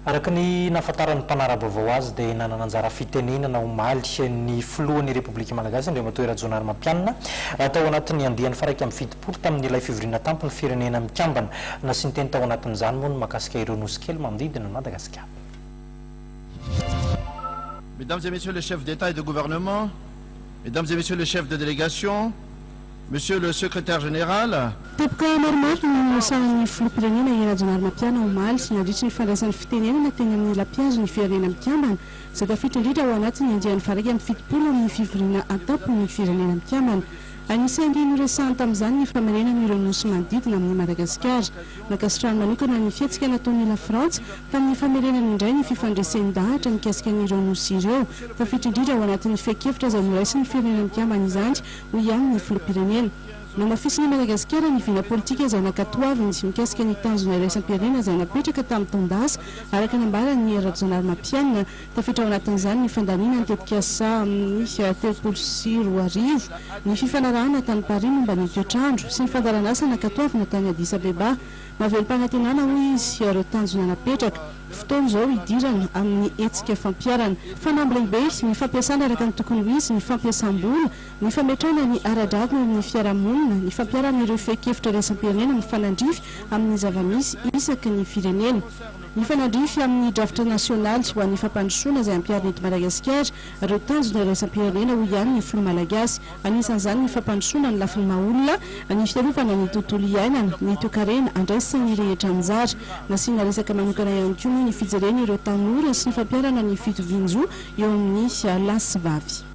Araka ny nahafantaran'ny mpanara-baovao azy dia nanana anjara fitenenana omaly ny filohan'ny Repoblika Malagasy Andriamatoa Rajaonarimampianina tao anatin'ny andiany faha 71 tamin'ilay fivoriana tampon'ny Firenena Mikambana. Nasiany teny tao anatin'izany moa ny mahakasika ireo nosy kely manodidina an'i Madagasikara. Mesdames et Messieurs les chefs d'État et de gouvernement, Mesdames et Messieurs les chefs de délégation, Monsieur le Secrétaire général, Teboka maromaro no noresahan'ny filoham-pirenena Hery Rajaonarimampianina omaly nandritry ny fandraisany fitenenana teny amin'ny lampihazo ny Firenena Mikambana, izay tafiditra indrindra ao anatin'ny andiany faha 71 amin'ny fivoriana an-tampon'ny Firenena Mikambana. Anisan'ny noresahany tamin'izany ny famerenana ireo nosy manodidina amin'i Madagasikara. Nankasitrahany manokana ny fihetsika nataon'i Lafrantsa tamin'ny famerenana indray ny fifandresen-dahatra mikasika an'ireo nosy ireo. Tafiditra indrindra ao anatin'ny fehin-kevitra izay noraisin'ny Firenena Mikambana izany, hoy ihany ny filoham-pirenena. Nohamafisin'i Madagasikara ny vina politika izay nankatoaviny mikasika ny tanjona iraisam-pirenena izay napetraka tamin'ny taon-dasa, araka ny nambaran'i Hery Rajaonarimampianina. Tafiditra ao anatin'izany ny fandaniana ny tetikasa amin'ny 2030, ny fifanarahana tany Paris momba ny toetr'andro sy ny fandaharanasa nankatoavina tany Addis Abeba. Mahavelom-panantenana, hoy izy, ireo tanjona napetraka. Fotoana izao hidirana amin'ny hetsika fampiharana. Fanamby lehibe ny fampiasana araka ny tokony ho izy ny fampiasam-bola, ny fametrahana ny ara-drariny eo amin'ny fiarahamonina, ny fampiharana ireo fehin-kevitra iraisam-pirenena mifanandrify amin'ny zava-misy isaky ny firenena. Mifanandrify amin'ny drafitra nasionaly ho an'ny fampandrosoana izay ampiharina eto Madagasikara ireo tanjona iraisam-pirenena, hoy ihany ny filoha malagasy. Anisan'izany ny fampandrosoana ny lafiny maha olona, ny fiarovana ny tontolo iainana, ny toekarena, andraisan'ny rehetra anjara. Nasiana resaka manokana ihany koa moa ny fijerena ireo tanora sy ny fampiharana ny fitovian-jo eo amin'ny lahy sy vavy.